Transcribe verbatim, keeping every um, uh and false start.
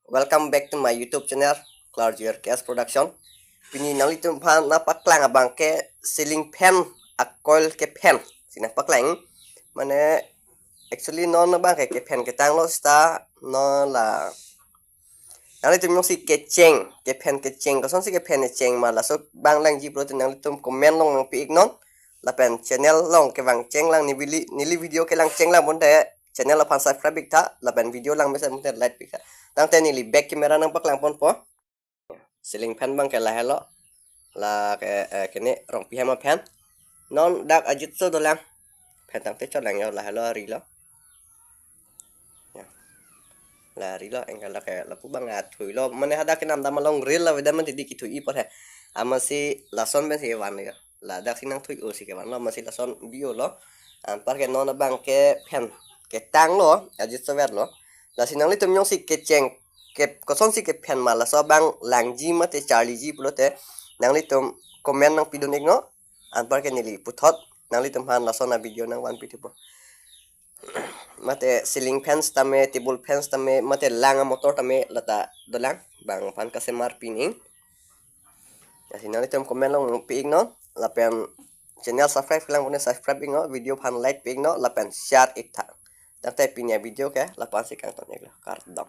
Welcome back to my YouTube channel, Clark Junior K S Production. Pini nanglitum aphan nangpaklang abang ke ceiling fan a-coil kephen si nangpaklang. Mane actually non abang ke kephen ketanglo seta non la nanglitum jongsi kecheng, kephen kecheng, kosonsi kephen kecheng ma laso abang langji pulote nanglitum comment along nangpi-iknon. Lapen channel along kevang chenglang neli, neli video kelang chenglang bonta channel aphan subscribe ik tha, lapen video lang mesen bonta like pi ik tha. Tangte neli back camera nangpaklang ponpo. Ceiling fan abang ke lahelo. La ke, eh, kene Rongpi hem aphan. Non dak ajutso dolang. Fan tangte chotlang yo, lahelo arilo. Ya. La arilo, anke la ke lapu abang athuilo. Mane hadak kenam dam along reel la avedet mati di kethui apor he. Amatsi lason pensi vanlo yo. Ladak si nangthui-o si kevanlo, amatsi lason bi-olo. Anparke non abang ke fan ketanglo, ajutso verlo. Lasi nanglitum jongsi kecheng, ke, kosonsi kephen ma laso abang langji mate charliji pulote nanglitum comment nangpidun iknon. Anparke neli puthot nanglitum aphan lason a-video nangvanpi thupo. Mate ceiling fan tame, table fan tame, mate lang a-motor tame lata dolang, bang aphan kasemar pining. Lasi nanglitum comment along pi-iknon, lapen channel subscribe kelang bonta subscribe iknon, video aphan like pi-iknon, lapen share ik tha. Tangte pini a-video ke la-an si kangton iklo, kardom.